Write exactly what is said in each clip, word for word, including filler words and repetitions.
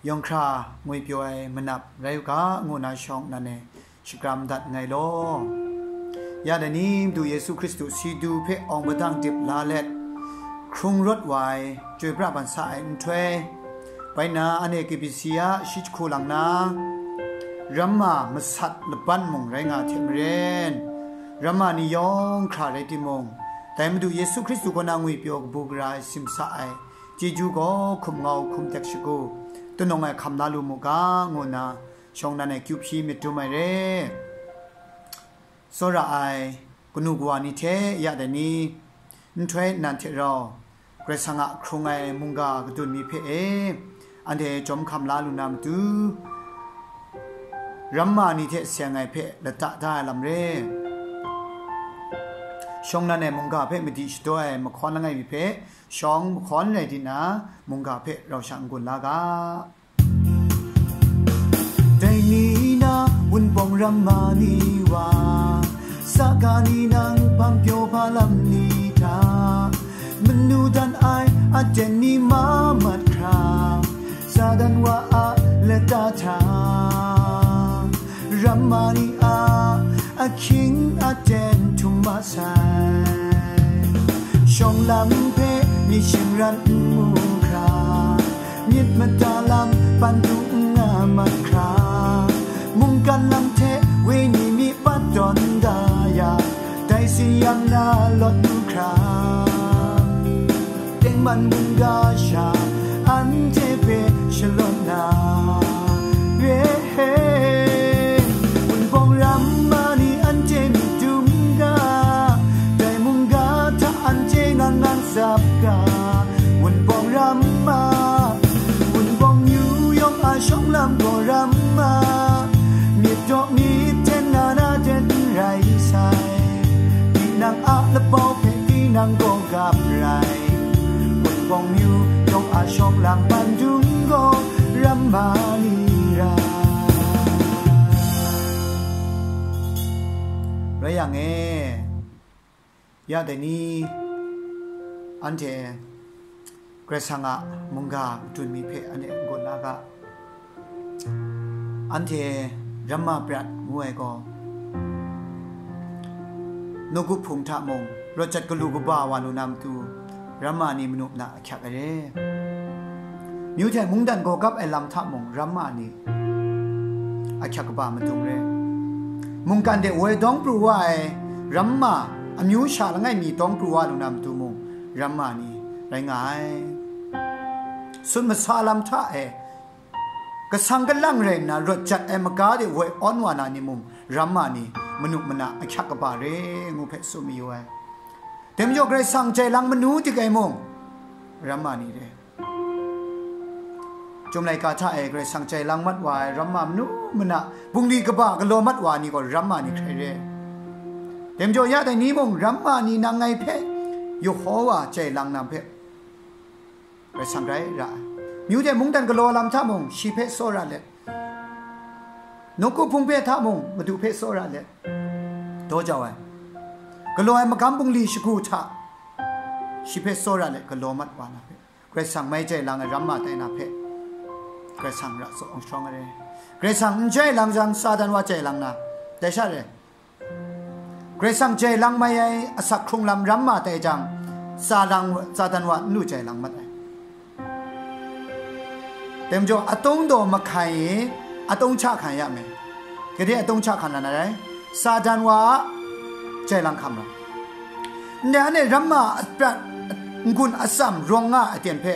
Yawng hkra ngwi pyaw ai manap rai u ga, ngu na shawng nan e shakram dat nngai law. Ya dai ni, Madu Yesu Hkristu si du hpe awng padang dip la let, hkrung rawt wa ai, chyoi pra ban sa ai nhtoi, bai na, anhte K B C a shi jahku lang na, ramma masat laban mung rai nga hte maren, ramma ni yawng hkra rai timung, dai Madu Yesu Hkristu kaw na ngwi pyaw kabu gara ai simsa ai chyeju gaw hkum ngau hkum tek shagu, tunawng ai hkam la lu mu ga, ngu nna shawng nan e kyu hpyi myit dum ai re. Tsawra ai kanu kawa ni hte ya dai ni, nhtoi nan hte rau, Karai Kasang a hkrung ai mungga kadun mi hpe e, anhte jawm hkam la lu na matu, ramma ni hte seng ai hpe lata da ai lam re. Shawng nan e mungga hpe madi shadaw ai mahkawn langai mi hpe, shawng mahkawn rai di nna, mungga hpe rau sha n-gun la ga. Dai ni na wunpawng ramma ni wa, saka ni nang hpang pyaw hpa lam ni hta, manu dan ai aten ni ma mat hkra, Satan wa a lata hta, ramma ni a ahkying aten htum ma sai. Shawng lam hpe myit shingran n mu hkra, myit mada lam ban du n nga mat hkra, mungkan lam hte wenyi mi pat tawn da ya, dai sin yang na lawt lu hkra, tengman mungga sha anhte hpe shalawt na, re he, wunpawng ramma ni anhte myit dum ga, dai mungga hta anhte ngang ngang tsap ga, wunpawng ramma, wunpawng myu yawng a shawng lam gaw ramma, myit daw myit hten na na hten n rai sai, tinang a lapau hpe tinang gaw gap rai, wunpawng myu yawng a shawng lam ban dung gaw ramma ni rai. Rai yang e, ya dai ni, anhte Karai Kasang a mungga madun mi hpe anhte n-gun na ga. Anhte ramma prat ngu ai gaw, nawku hpung hta mung, rawt jat galu kaba wa lu na matu, ramma ni manu mana ahkyak ai re. Myu hte mungdan gaw gap ai lam hta mung, ramma ni ahkyak kaba madung re. Mungkan de woi dawng pru wa ai ramma, amyu sha langai mi dawng pru wa lu na matu mung, ramma ni rai nga ai. Sun masa lam hta e, kasang kalang rai nna rawt jat ai maga de woi awn wa na ni mung, ramma ni manu mana ahkyak kaba re ngu hpe tsun mayu ai. Dai majaw Karai Kasang jai lang manu dik ai mung, ramma ni re. Chyum laika hta e Karai Kasang jai lang mat wa ai ramma manu mana bungli kaba galaw mat wa ni gaw ramma ni hkrai re. Dai majaw ya dai ni mung ramma ni nang ngai hpe Yehowa jai lang na hpe Karai Kasang rai ra ai. Myu de mungdan galaw lam hta mung shi hpe tsawra let, nawku hpung hpe hta mung Madu hpe tsawra let, daw jau ai. Galaw ai magam bungli shagu hta shi hpe tsawra let galaw mat wa na hpe, Karai Kasang mai jai lang ai ramma tai na hpe, Karai Kasang ra tsaw ang sharawng ai re. Karai Kasang n jai lang jang, Satan wa jai lang na, dai sha re. Karai Kasang jai lang mai ai asak hkrung lam ramma tai jang, Satan, Satan wa n lu jai lang mat ai. Dai majaw, atawng daw mahkai i, atawng hta hkan ya me. Gade atawng hta hkan na na rai? Satan wa a jai lang hkam rai. Ndai anhte ramma a prat n-gun atsam rawng nga ai aten hpe,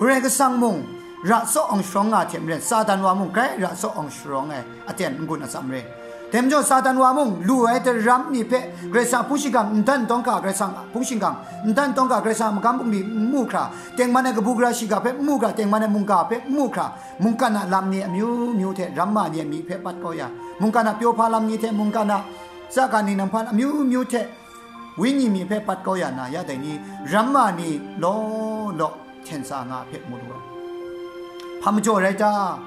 Karai Kasang mung ra tsaw ang sharawng nga hte maren, Satan wa mung grai ra tsaw ang sharawng ai aten n-gun atsam re. Dai majaw Satan wa mung lu ai daram ni hpe Karai Kasang hpung shingkang n dan tawng hka, Karai Kasang hpung shingkang n dan tawng hka, Karai Kasang a magam bungli n mu hkra, tengman ai kabu gara shiga hpe n mu hkra, tengman ai mungga hpe n mu hkra, mungkan a lam ni amyu myu hte ramma ni a myi hpe pat kau ya, mungkan a pyaw hpa lam ni hte mungkan a tsa ka ni nang hpan amyu myu hte wenyi myi hpe pat kau ya na, ya dai ni, ramma ni law law hten tsa nga hpe mu lu ai. Hpa majaw rai ta?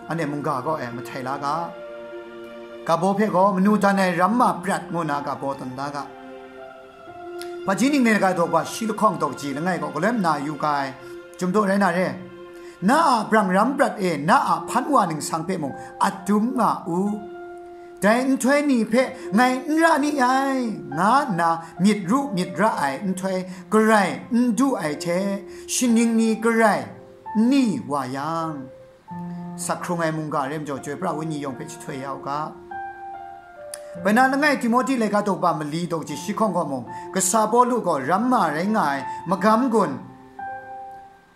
Anhte mungga kaw e mahtai la ga. Gabaw hpe gaw manu dan ai ramma prat ngu na gabaw tawn da ga. Hpaji ning ne ga daw ba shi lahkawng daw kaji langai kaw galoi nna yu ga ai. Chyum daw rai na re. Na a brang ram prat e, na a hpan wa ningsang hpe mung adum nga u. Dai nhtoi ni hpe ngai n ra ni ai, nga nna myit ru myit ra ai nhtoi garai n du ai hte, shaning ni garai n ni wa yang, sak hkrung ai mungga re majaw, chyoi pra ai wenyi yawng hpe jahtoi ya u ga. Bai na langai Timohti laika daw ba mali daw kaji shi hkawng gaw mung, kasa Pawlu gaw ramma rai nga ai magam gun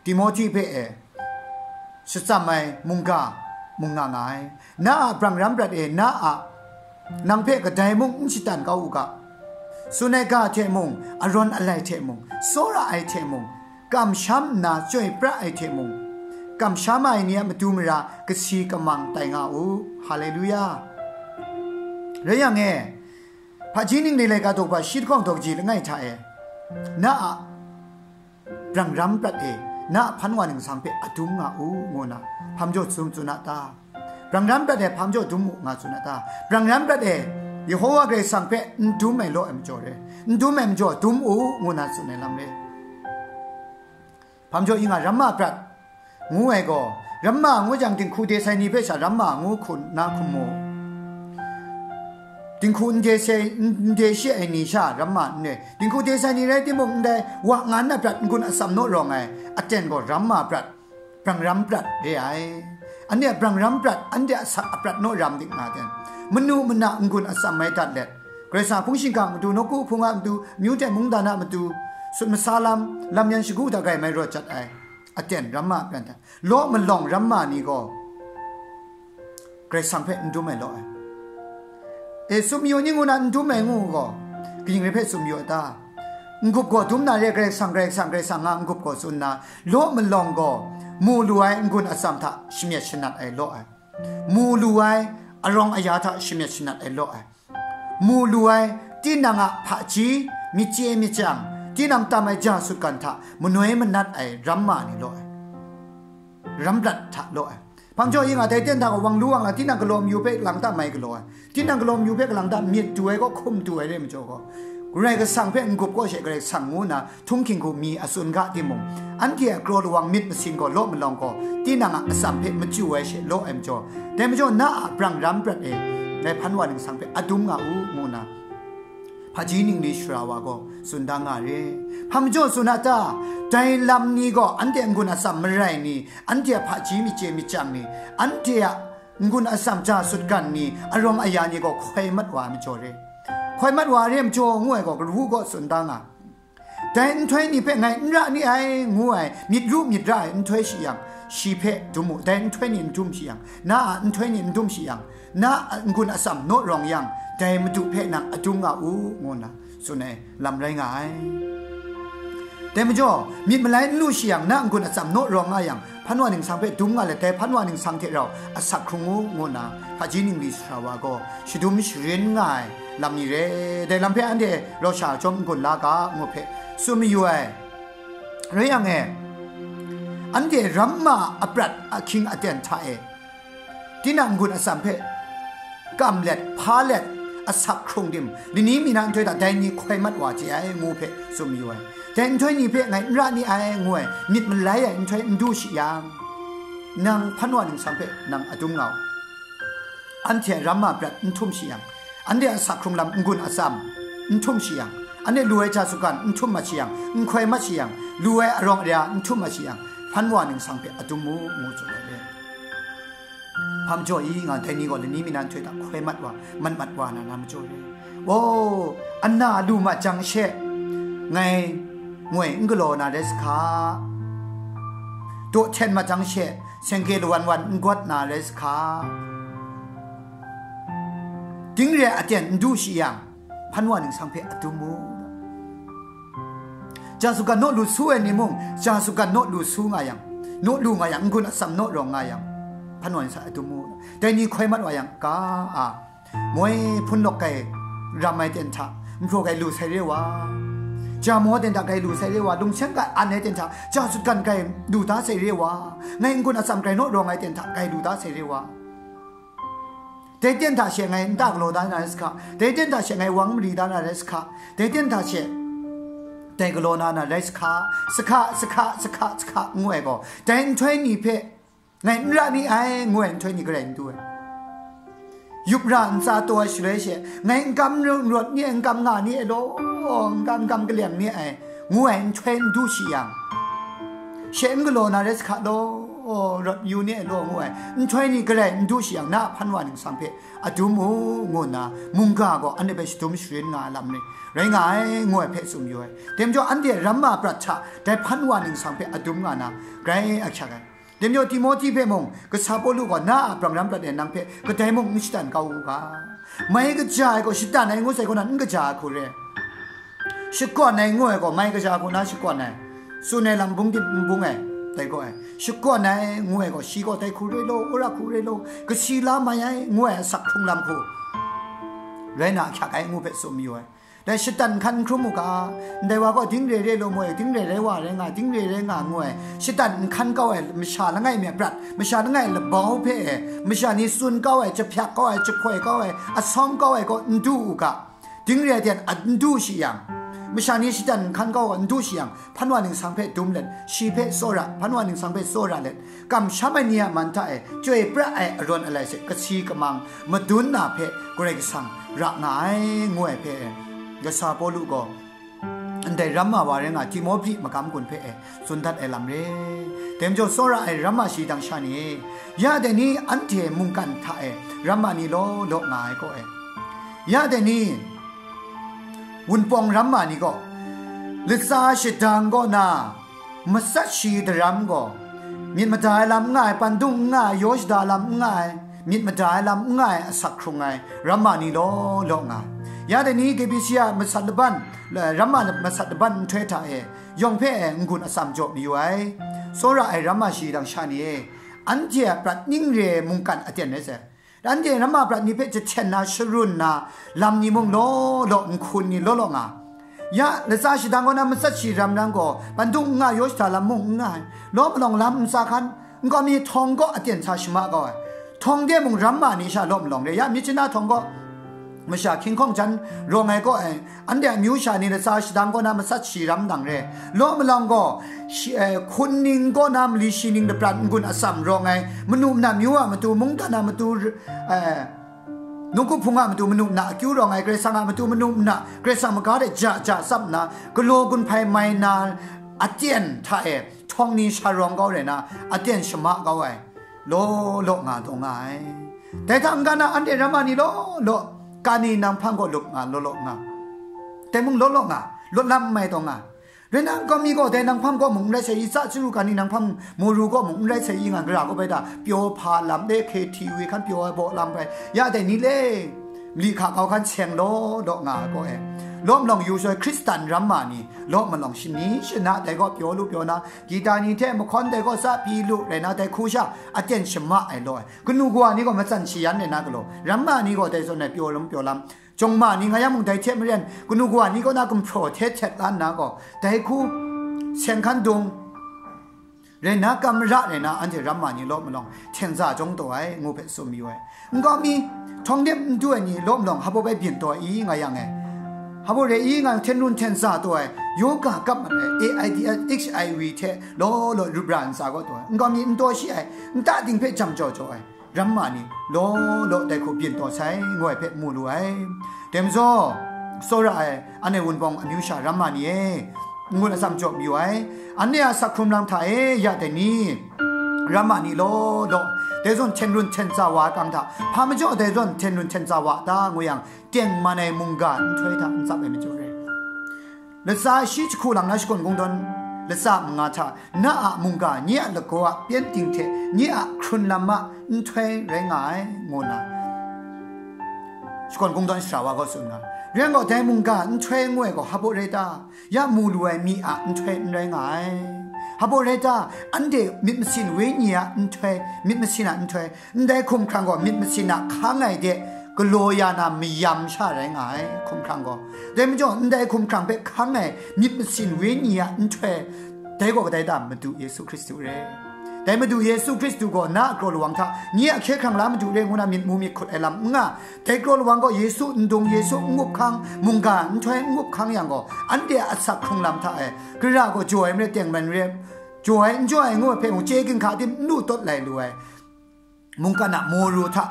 Timohti hpe e shatsam ai mungga mung nga nga ai. Na a brang ram prat e, na a nang hpe kadai mung n shatan kau u ga. Tsun ai ga hte mung, arawn alai hte mung, tsawra ai hte mung, kamsham nna chyoi pra ai hte mung, kamsham ai ni a matu mara kasi kamang tai nga u. Haleluya! Rai yang e, hpaji ning ni laika daw ba shi lahkawng daw kaji langai hta e, na a brang ram prat e, na a hpan wa ningsang hpe adum nga u, ngu nna hpa majaw tsun tsun a ta? Brang ram prat e hpa majaw dum u nga tsun a ta? Brang ram prat e Yehowa Karai Kasang hpe n dum ai law ai majaw re, n dum ai majaw dum u, ngu nna tsun ai lam re. Hpa majaw i nga, ramma prat ngu ai gaw, ramma ngu jang, dinghku de sai ni hpe sha ramma ngu hku nna hkum mu. Dinghku n de sai, n de shi ai ni sha ramma n re. Dinghku de sai ni rai timung, ndai wa nga nna prat n-gun atsam naw rawng ai aten gaw ramma prat, brang ram prat re ai. Anhte a brang ram prat, anhte a sa aprat naw ram dik nga ten, manu mana n-gun atsam mai dat let, Karai Kasang hpung shingkang matu, nawku hpung a matu, myu hte mungdan a matu, sut masa lam, lam yan shagu hta grai mai rawt jat ai aten ramma prat hta, law malawng ramma ni gaw Karai Kasang hpe n dum ai law ai. E, tsun mayu ni ngu na n dum ai ngu gaw, kaning rai hpe tsun mayu ai ta? N-gup gaw dum na re, Karai Kasang, Karai Kasang, Karai Kasang nga n-gup gaw tsun na, law malawng gaw mu lu ai n-gun atsam hta shamyet shanat ai law ai. Mu lu ai arawng aya hta shamyet shanat ai law ai. Mu lu ai tinang a hpaji, myit chye myit chyang, tinang tam ai ja sutgan hta manoi manat ai ramma ni law ai. Ram prat hta law ai. Hpa majaw i nga, dai ten hta gaw wang lu wang la, tinang galaw mayu hpe lang ta mai galaw ai. Tinang galaw mayu hpe lang ta myit du ai gaw, hkum du ai re majaw gaw, Karai Kasang hpe n-gup kaw she Karai Kasang ngu nna htunghking hku mi a tsun ga timung, anhte a kraw lawang myit masin gaw law malawng gaw, tinang a atsam hpe machyu ai she law ai majaw, dai majaw na a brang ram prat e, dai hpan wa ningsang hpe adum nga u, ngu nna hpaji ningli sara wa gaw tsun da nga re. Hpa majaw tsun a ta? Dai lam ni gaw anhte n-gun atsam marai ni, anhte a hpaji myit chye myit chyang ni, anhte a n-gun atsam ja sutgan ni, arawng aya ni gaw hkoi mat wa ai majaw re. Hkoi mat wa ai re majaw ngu ai gaw, karu gaw tsun da nga. Dai nhtoi ni hpe ngai n ra ni ai, ngu ai, myit ru myit ra ai nhtoi shi yang, shi hpe dum u, dai nhtoi ni n dum shi yang, na a nhtoi ni n dum shi yang, na a n-gun atsam naw rawng yang, dai Madu hpe nang adum nga u, ngu nna tsun ai lam rai nga ai. Dai majaw, myit malai n lu shi yang, na n-gun atsam naw rawng nga yang, hpan wa ningsang hpe dum nga let, dai hpan wa ningsang hte rau asak hkrung u, ngu nna hpaji ningli sara wa gaw shadum sharin nga ai lam ni re. Dai lam hpe anhte rau sha chyawm n-gun la ga, ngu hpe tsun mayu ai. Rai yang e, anhte ramma aprat ahkying aten hta e, tinang n-gun atsam hpe kam let, hpa let, asak hkrung tim, lani mi na nhtoi hta dai ni hkoi mat wa chye ai, ngu hpe tsun mayu ai. Dai nhtoi ni hpe ngai n ra ni ai, ngu ai, myit malai ai nhtoi n du shi yang, nang hpan wa ningsang hpe nang adum nga u. Anhte a ramma prat n htum shi yang, anhte a asak hkrung lam n-gun atsam n htum shi yang, anhte lu ai ja sutgan n htum mat shi yang, n hkoi mat shi yang, lu ai arawng ara n htum mat shi yang, hpan wa ningsang hpe adum mu, ngu tsun ai re. Hpa majaw i nga, dai ni gaw lani mi na nhtoi hta hkoi mat wa, mat mat wa na, na majaw re. O, ana lu mat jang she, ngai ngoi n galaw na rai sa hka, daw hten mat jang she, sengke lawan wan n gawt na rai sa hka, ting re aten n du shi yang, hpan wa ningsang hpe adum mu. Ja sutgan naw lu su ai ni mung, ja sutgan naw lu su nga yang, naw lu nga yang, n-gun atsam naw rawng nga yang, hpan wa ningsang adum mu. Dai ni hkoi mat wa yang, ka a, moi hpun lawk kai ram ai ten hta, nhpraw kai lu sai re wa, ja maw ten hta kai lu sai re wa, lungsen kai an ai ten hta, ja sutgan kai lu da sai re wa, ngai n-gun atsam kai naw rawng ai ten hta kai lu da sai re wa. Dai ten hta she ngai nta galaw da na rai sa hka, dai ten hta she ngai wang mari da na rai sa hka, dai ten hta she Dai galaw na na rai sahka, sahka, sahka, sahka, sahka, ngu ai gaw, dai nhtoi ni hpe, ngai n ra ni ai, ngu ai nhtoi ni garai n du ai. Yup ra ntsa taw ai shaloi she, ngai n kam n rawt ni ai, n kam nga ni ai law, n kam, n kam kaleng ni ai, ngu ai nhtoi n du shi yang, she n galaw na rai sahka law, rawt yu ni ai law, ngu ai nhtoi ni garai n du shi yang, na a hpan wa ningsang hpe adum u, ngu nna, mungga gaw anhte hpe shadum sharin nga ai lam ni rai nga ai, ngu ai hpe tsun yu ai. Dai majaw, anhte ramma prat hta dai hpan wa ningsang hpe adum nga na, grai ahkyak ai. Dai majaw, Timohti hpe mung, kasa Pawlu gaw, na a brang ram prat e nang hpe kadai mung n shadan kau u ga. Mai kaja ai gaw shadan ai ngu sai kaw nan n kaja ai hku re. Shakawn ai ngu ai gaw, mai kaja hku na shakawn ai, tsun ai lam bung dip n bung ai, dai gaw ai. Shakawn ai ngu ai gaw, shi gaw dai hku re law, wora hku re law, kasi la mai ai ngu ai asak hkrung lam hku rai na ahkyak ai ngu hpe tsun mayu ai. Dai shatan nhkan n hkrum u ga, ndai wa gaw ding re re law mu ai, ding re re wa rai nga, ding re re nga ngu ai, shatan nhkan kau ai, masha langai mi a prat, masha langai labau hpe e, masha ni tsun kau ai, jahpyak kau ai, jahpoi kau ai, asawng kau ai gaw n du u ga, ding re ai ten a n du shi yang, masha ni shatan nhkan kau ai n du shi yang, hpan wa ningsang hpe dum let, shi hpe tsawra, hpan wa ningsang hpe tsawra let, kamsham ai ni a man hta e chyoi pra ai arawn alai hte kasi kamang madun na hpe Karai Kasang ra nga ai, ngu ai hpe, kasa Pawlu gaw ndai ramma wa rai nga Timohti magam gun hpe e tsun dat ai lam re. Dai majaw, tsawra ai ramma shi dang sha ni, ya dai ni anhte mungkan hta e ramma ni law law nga ai gaw e, ya dai ni Wunpawng ramma ni gaw, latsa shadang kaw na matsat shi daram gaw, myit mada ai lam n nga ai, pandung n nga ai, yaw shada lam n nga ai, myit mada ai lam n nga ai, asak hkrung ai ramma ni law law nga. Ya dai ni K B C a masat laban, ramma masat laban nhtoi hta e, yawng hpe e n-gun atsam jaw mayu ai, tsawra ai ramma shi dang sha ni e, anhte a prat ning re mungkan aten rai sai. Anhte ramma prat ni hpe jahten na, sharun na, lam ni mung law law, nhkun ni law law nga. Ya, latsa shadang kaw na matsat shi ram ram gaw, pandung n nga, yaw shada lam mung n nga ai, law malawng lam ntsa hkan, nkau mi htawng kaw aten sa shama kau ai. Htawng de mung ramma ni sha law malawng re, ya, myit chana htawng kaw, masha hkying hkawng jan rawng ai kaw ai, anhte amyu sha ni latsa shadang kaw na matsat shi ram dang re, law malawng gaw, shi, eh, hkun ning kaw na mali shi ning lapran n-gun atsam rawng ai, manu mana myu a matu, mungdan a matu, eh, nawku hpung a matu, manu mana akyu rawng ai, Karai Kasang a matu, manu mana Karai Kasang maga de ja ja tsap nna, galaw gun hpai mai na aten hta e, htawng ni sha rawng kau rai na, aten shama kau ai, law law nga taw nga ai. Dai hta n-ga na anhte ramma ni law law, kani nang hpang kaw lup nga, law law nga. Dai mung law law nga, lawt lam n mai taw nga. Rai nna, nkau mi gaw dai nang hpang kaw mung n rai sai i, tsa chyaru kani nang hpang moru kaw mung n rai sai i, nga gara kaw bai da, pyaw hpa lam le, K T V hkan pyaw ai baw lam bai, ya dai ni le, mali hka kau hkan seng law law nga ai kaw e, law malawng yu soi Hkristan ramma ni, law malawng shani shana dai kaw pyaw lu pyaw na, gita ni hte mahkawn dai kaw sa pyi lu rai na, dai hku sha aten shama ai law ai. Kanu kawa ni gaw matsan shayan rai na galaw, ramma ni gaw dai zawn ai pyaw lam pyaw lam, jawng ma ni nga yang mung dai hte maren, kanu kawa ni kaw na gumhpraw hte htet la nna gaw, dai hku seng hkan dung rai na, kam mara rai na, anhte ramma ni law malawng hten za jawng taw ai, ngu hpe tsun mayu ai. Nkau mi, htawng dep n du ai ni law malawng hpa bai byin taw ai i nga yang e, hpa rai i nga yang hten run hten za taw ai, yoga kap mat ai, A I D S, H I V hte law law rup ra ntsa kaw taw ai, nkau mi n taw shi ai, nta ting hpe jam jaw jaw ai ramma ni law law dai hku byin taw sai, ngu ai hpe mu lu ai. Dai majaw, tsawra ai, anhte Wunpawng amyu sha ramma ni e, n-gun atsam jaw mayu ai. Anhte a asak hkrung lam hta e, ya dai ni, ramma ni law law, dai zawn hten run hten tsa wa ai kang hta, hpa majaw dai zawn hten run hten tsa wa ta, ngu yang, tengman ai mungga nhtoi hta n tsap ai majaw re. Latsa shi jahku lang na shakawn kungdawn latsa manga hta, na a mungga nye a lagaw a pyengdin hte nye a hkrun lam a nhtoi rai nga ai, ngu nna shakawn kungdawn shara wa gaw tsun nga. Rai yang gaw, dai mungga nhtoi ngu ai gaw hpa rai ta? Ya mu lu ai mi a nhtoi n rai nga ai. Hpa rai ta? Anhte myit masin wenyi a nhtoi, myit masin a nhtoi, ndai hkumhkrang gaw myit masin a hkang ai de galaw ya na mayam sha rai nga ai, hkumhkrang gaw. Dai majaw, ndai hkumhkrang hpe hkang ai myit masin wenyi a nhtoi, dai gaw kadai ta? Madu Yesu Hkristu re. Dai Madu Yesu Hkristu gaw na a kraw lawang hta nye a hkye hkrang la madu re ngu na myit mu myit hkut ai lam n nga. Dai kraw lawang gaw Yesu ndung, Yesu n ngup hkang, mungga nhtoi n ngup hkang yang gaw, anhte a asak hkrung lam hta e, gara gaw jaw ai marai teng man re, jaw ai n jaw ai ngu ai hpe mung chye ginhka tim n lu tawt lai lu ai. Mungkan a moru hta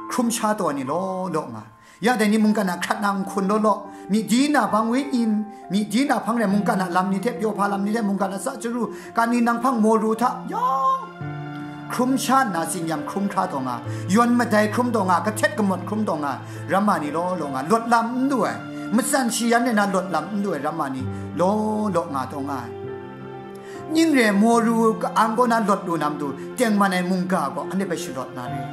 hkrum sha taw ni law law nga. Ya dai ni mungkan a hkrat na nhkun law law, myi di na hpang wenyi, myi di na hpang rai mungkan a lam ni hte, pyaw hpa lam ni hte, mungkan a sa chyaru, kan ni nang hpang moru hta yawng hkrum sha nna tsin-yam hkrum hkra taw nga, yawn madai hkrum taw nga, kahtet kamawt hkrum taw nga, ramma ni law law nga, lawt lam n lu ai, matsan shi yan rai na lawt lam n lu ai ramma ni law law nga taw nga ai. Ning re, moru ka-ang kaw na lawt lu na matu, tengman ai mungga gaw anhte hpe shalawt na re.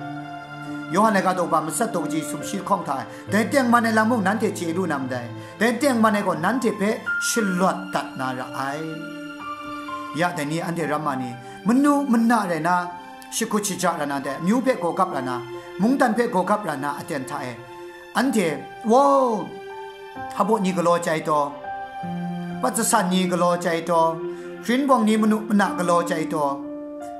Yawhan laika daw ba matsat daw kaji sumshi lahkawng hta e, dai tengman ai lam mung nanhte chye lu na madai, dai tengman ai gaw nanhte hpe shalawt dat na ra ai. Ya dai ni anhte ramma ni, manu mana rai na, shakut shaja ra na dai, amyu hpe gawgap ra na, mungdan hpe gawgap ra na aten hta e, anhte, wow, hpabaw ni galaw chyai taw, patsasan ni galaw chyai taw, hpring bawng ni manu mana galaw chyai taw,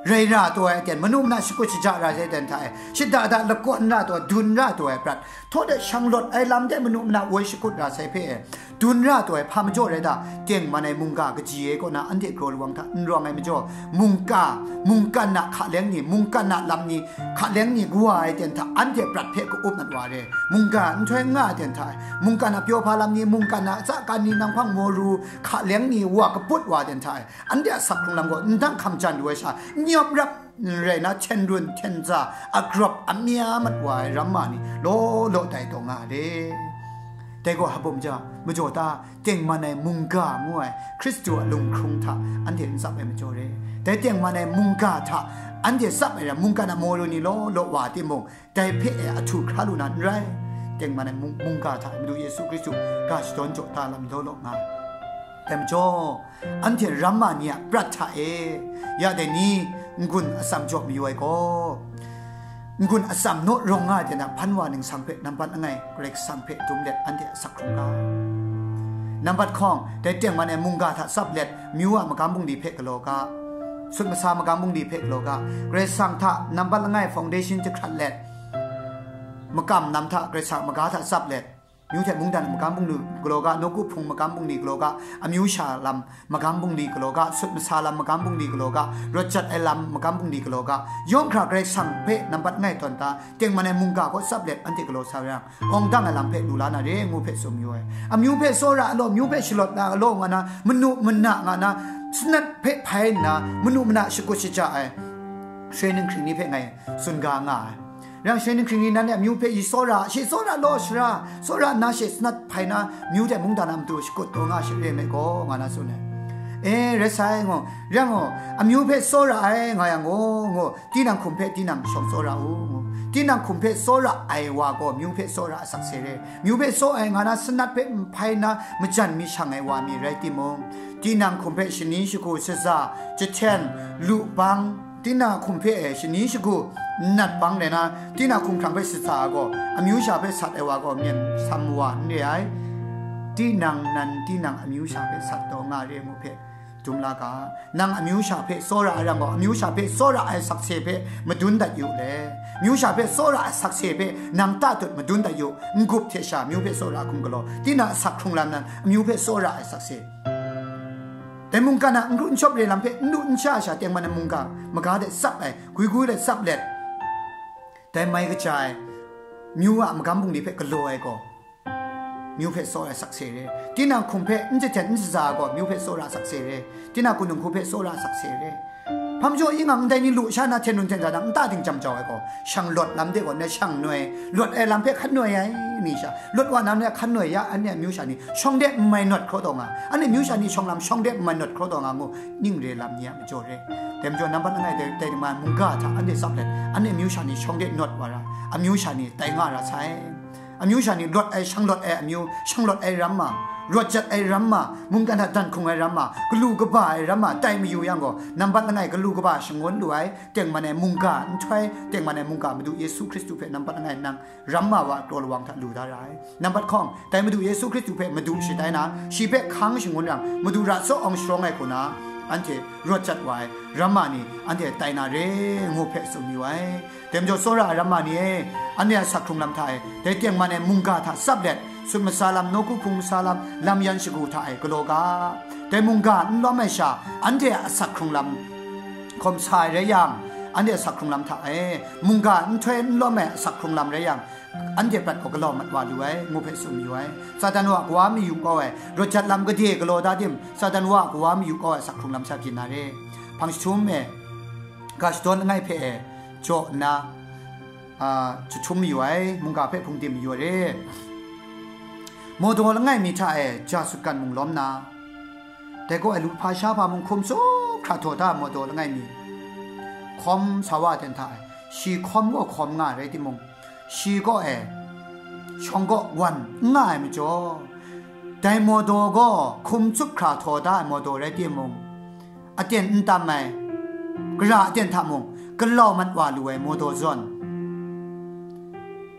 rai ra taw ai aten, manu mana shakut shaja ra sai aten hta e, shada da lakawn ra taw, dun ra taw ai prat, htaw de shang lawt ai lam de manu mana woi shakut ra sai hpe e, dun ra taw ai hpa majaw rai da, tengman ai mungga kaji e kaw na anhte kraw lawang hta n rawng ai majaw, mungga, mungkan a hkaleng ni, mungkan a lam ni, hkaleng ni kawa ai ten hta anhte prat hpe ka-up mat wa re, mungga nhtoi n nga ai ten hta e, mungkan a pyaw hpa lam ni, mungkan a tsa kan ni nang hpang moru hkaleng ni wa kaput wa ai ten hta e, anhte a sak hkrung lam gaw ndang hkam jan lu ai sha, n yawp rap n rai na, hten run hten za, a grawp a mya mat wa ai ramma ni law law tai taw nga ai re. Dai gaw hpa bum ja, majaw ta, tengman ai mungga ngu ai Hkristu a lunghkrung hta anhte n tsap ai majaw re. Dai tengman ai mungga hta anhte tsap ai ram, mungkan a moru ni law law wa timung, dai hpe e ahtu hkra lu na n rai. Tengman ai mung-, mungga hta Madu Yesu Hkristu ga shadawn jaw da lam law law nga ai. Dai majaw, anhte ramma ni a prat hta e, ya dai ni n-gun atsam jaw mayu ai gaw, n-gun atsam naw rawng nga ai ten a hpan wa ningsang hpe nampat langai Karai Kasang hpe dum let anhte asak hkrung ga. Nampat hkawng, dai tengman ai mungga hta tsap let, amyu a magam bungli hpe galaw ga, sut masa magam bungli hpe galaw ga, Karai Kasang hta nampat langai foundation jahkrat let, makam lam hta Karai Kasang maga hta tsap let, amyu hte mungdan magam bungli galaw ga, nawku hpung magam bungli galaw ga, amyu sha lam magam bungli galaw ga, sut masa lam magam bungli galaw ga, rawt jat ai lam magam bungli galaw ga, yawng hkra Karai Kasang hpe nampat ngai tawn ta, tengman ai mungga gaw tsap let anhte galaw sa yang, awng dang ai lam hpe lu la na re ngu hpe tsun yu ai. Amyu hpe tsawra ai law, amyu hpe shalawt na ai law nga na, manu mana nga na, sanat hpe hpai nna, manu mana shakut shaja ai, shanhte hkring ni hpe ngai tsun ga nga ai. Rang shanhte hkring ni nan e amyu hpe i tsawra, shi tsawra law shara, tsawra nna shi sanat hpai na, amyu hte mungdan a matu shakut taw nga shi re me gaw, nga na tsun ai. E, rai sai, ngu, rang gaw, amyu hpe tsawra ai, nga yang gaw, ngu, tinang hkum hpe tinang shawng tsawra u, ngu. Tinang hkum hpe tsawra ai wa gaw, amyu hpe tsawra a sakse re. Amyu hpe tsaw ai, nga na sanat hpe n hpai na, majan mi shang ai wa mi rai timung, tinang hkum hpe shani shagu, shaza, jahten, lu bang, tinang hkum hpe e shani shagu, n nat bang rai na, tinang hkumhkrang hpe shaza ai gaw, amyu sha hpe sat ai wa gaw, myen sam wa n re ai. Tinang nan tinang amyu sha hpe sat taw nga re ngu hpe dum la ga. Nang amyu sha hpe tsawra ai ram gaw, amyu sha hpe tsawra ai sakse hpe madun dat yu le. Amyu sha hpe tsawra ai sakse hpe nang ta tut madun dat yu. N-gup hte sha amyu hpe tsawra hkum galaw, tinang asak hkrung lam nan amyu hpe tsawra ai sakse. Dai mungkan a n ru n shawp re lam hpe n lu n sha sha tengman ai mungga maga de tsap ai, gwi gwi de tsap let, dai mai kaja ai, amyu a magam bungli hpe galaw ai gaw, amyu hpe tsaw ai sakse re. Tinang hkum hpe n jahten n shaza ai gaw, amyu hpe tsawra sakse re. Tinang hku nung hku hpe tsawra sakse re. Hpa majaw, ingang ndai ni lu sha na hten run hten za nang nta dingcham jau ai gaw, shang lawt lam de gaw, na shang noi, lawt ai lam hpe hkan noi ai ni sha, lawt wa na ni hkan noi ya, anhte amyu sha ni shawng de n mai nawt hkraw taw nga, anhte amyu sha ni shawng lam shawng de n mai nawt hkraw taw nga ngu, ning re lam ni a majaw re. Dai majaw, nambat langai dai, dai ma mungga hta anhte tsap let, anhte amyu sha ni shawng de nawt wa ra, amyu sha ni tai nga ra sai. Amyu sha ni lawt ai, shang lawt ai amyu, shang lawt ai ramma, rawt jat ai ramma, mungkan hta dan hkung ai ramma, galu kaba ai ramma tai mayu yang gaw, nambat langai galu kaba shangun lu ai, tengman ai mungga nhtoi, tengman ai mungga Madu Yesu Hkristu hpe nambat langai nang ramma wa kraw lawang hta lu da ra ai. Nambat hkawng, dai Madu Yesu Hkristu hpe Madu shatai na, shi hpe hkang shangun yang, Madu ra tsaw awng sharawng ai hku na, anhte rawt jat wa ai ramma ni anhte tai na re ngu hpe tsun yu ai. Dai majaw, tsawra ai ramma ni e, anhte a sak hkrung lam hta e, dai tengman ai mungga hta tsap let, sut masa lam, nawku hpung masa lam, lam yan shagu hta e galaw ga. Dai mungga n lawm ai sha, anhte a sak hkrung lam hkawm sa ai rai yang, anhte a sak hkrung lam hta e, mungga nhtoi n lawm ai a sak hkrung lam rai yang, anhte prat gaw galaw mat wa lu ai, ngu hpe tsun yu ai. Satan wa a kawa mayu kau ai, rawt jat lam gade galaw da tim, Satan wa a kawa mayu kau ai sak hkrung lam sha byin na re. Hpang jahtum e, ga shadawn langai hpe e jaw nna, a, jahtum mayu ai, mungga hpe hpung dim mayu ai re. Mawdaw langai mi hta e ja sutgan mung lawm na, dai gaw ai lu hpa sha hpa mung hkum tsup hkra htaw da ai mawdaw langai mi, hkawm sa wa ten hta e, shi hkawm gaw hkawm nga ai rai timung, shi gaw e shawng gaw wan n nga ai majaw, dai mawdaw gaw hkum tsup hkra htaw da ai mawdaw rai timung, aten n tam ai, gara aten hta mung galau mat wa lu ai mawdaw zawn,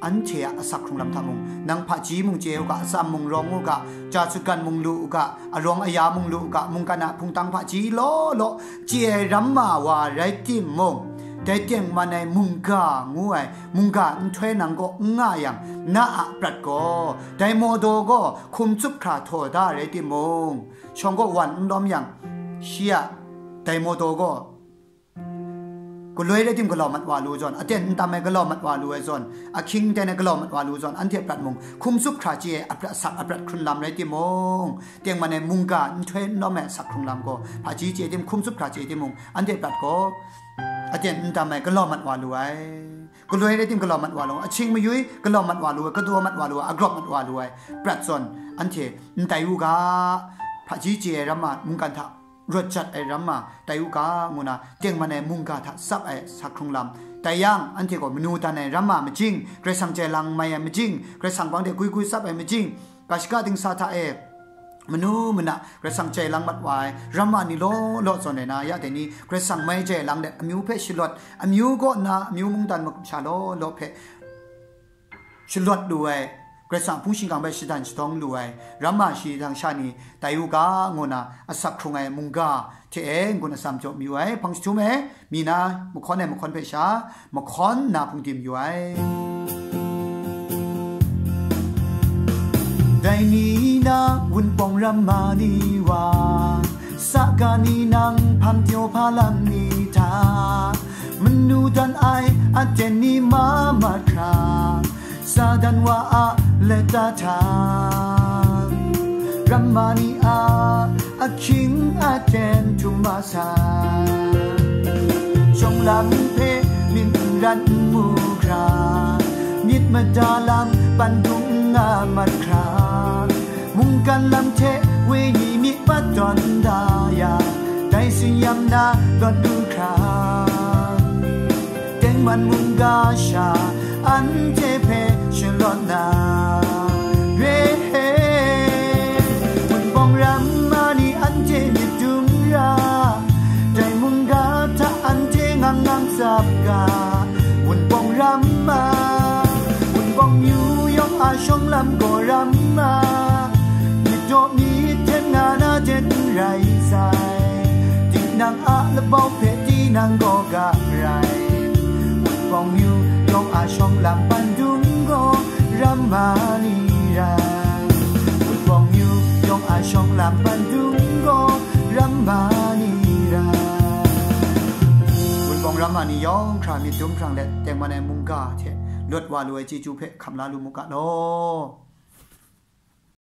anhte a asak hkrung lam hta mung, nang hpaji mung chye u ga, atsam mung rawng u ga, ja sutgan mung lu u ga, arawng aya mung lu u ga, mungkan a hpungtang hpaji law law chye ai ramma wa rai timung, dai tengman ai mungga ngu ai mungga nhtoi nang kaw n nga yang, na a prat gaw, dai mawdaw gaw hkum tsup hkra htaw da rai timung, shawng gaw wan n lawm yang, shi a dai mawdaw gaw galoi rai tim galau mat wa lu zawn, aten n tam ai galau mat wa lu ai zawn, ahkying ten ai galau mat wa lu zawn, anhte prat mung hkum tsup hkra chye ai aprat sak, aprat hkrun lam rai timung, tengman ai mungga nhtoi n lawm ai sak hkrung lam gaw hpaji chye tim, hkum tsup hkra chye timung, anhte prat gaw aten n tam ai galau mat wa lu ai. Galoi rai tim galau mat wa lu, ahkying mayui galau mat wa lu ai, kadaw mat wa lu ai, agrawp mat wa lu ai prat zawn, anhte n tai u ga, hpaji chye ai ramma mungkan hta rawt jat ai ramma tai u ga, ngu na tengman ai mungga hta tsap ai sak hkrung lam tai yang, anhte gaw manu dan ai ramma majing, Karai Kasang jai lang mai ai majing, Karai Kasang bang de gwi gwi tsap ai majing, ga shaka dingsa hta e manu mana Karai Kasang jai lang mat wa ai ramma ni law law zawn ai na, ya dai ni Karai Kasang mai jai lang let amyu hpe shalawt, amyu kaw nna amyu mungdan masha law law hpe shalawt lu ai, Karai Kasang hpung shingkang hpe shadan shadawng lu ai ramma shi dang sha ni tai u ga, ngu na asak hkrung ai mungga hte e n-gun atsam jaw mayu ai. Hpang jahtum e, mi na mahkawn ai mahkawn hpe sha, mahkawn nna hpung dim yu ai. Dai ni na wunpawng ramma ni wa, saga ni nang hpang pyaw hpa lam ni hta, manu dan ai aten ni ma mat hkra, Satan wa a lata hta, ramma ni a ahkying aten htum ma sa, shawng lam hpe myit n rat n mu hkra, myit mada lam pandung n nga mat hkra, mungkan lam hte wenyi myit pat tawn da ya, dai tsin-yam na lawt lu hkra, tengman mungga sha anhte hpe shalawt na re. Wunpawng ramma ni anhte myit dum ra, dai mungga hta anhte ngang ngang tsap ga. Wunpawng ramma, wunpawng myu yawng a shawng lam gaw ramma, myit daw myit hten nga na jen n rai sai, tinang a labau hpe tinang gaw ga rai. Wunpawng myu yawng a shawng lam pandung gaw ramma ni rai. Wunpawng myu yawng a shawng lam pandung gaw ramma ni rai. Wunpawng ramma ni yawng hkra myit dum hprang let tengman ai mungga hte lawt wa lu ai chyeju hpe hkam la lu mu ga law.